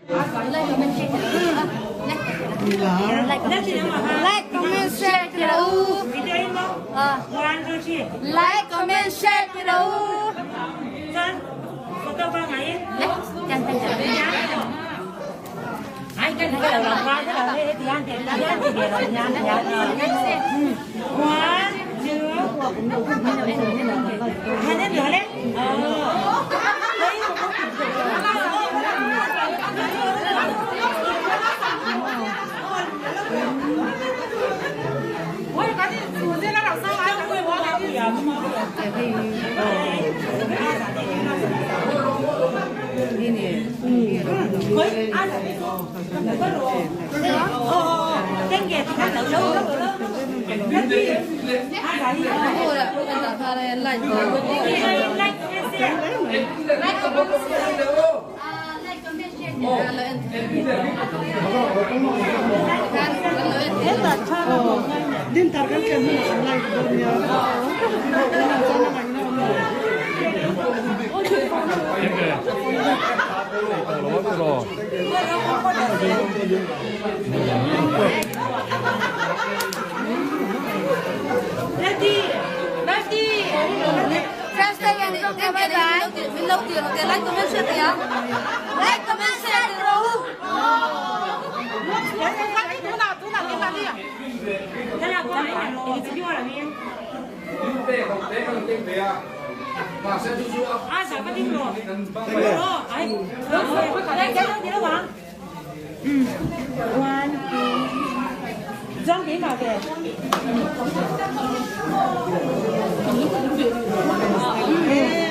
Like comment share 给了呜。啊。Like comment share 给了呜。来，讲讲讲。哎，跟那个老老花，这老那个样子，样子的老样样嗯，one two，看见没嘞？哦。我赶紧出去那老三来，我 Din targal ke mun like dornya. Ready, ready. First time mình mình lâu tiền tiền like comment share tiền. Like comment share rồi. 啊，啥个顶咯？哦，哎，来，加油，你来玩。嗯，one two，装几毛嘅？嗯。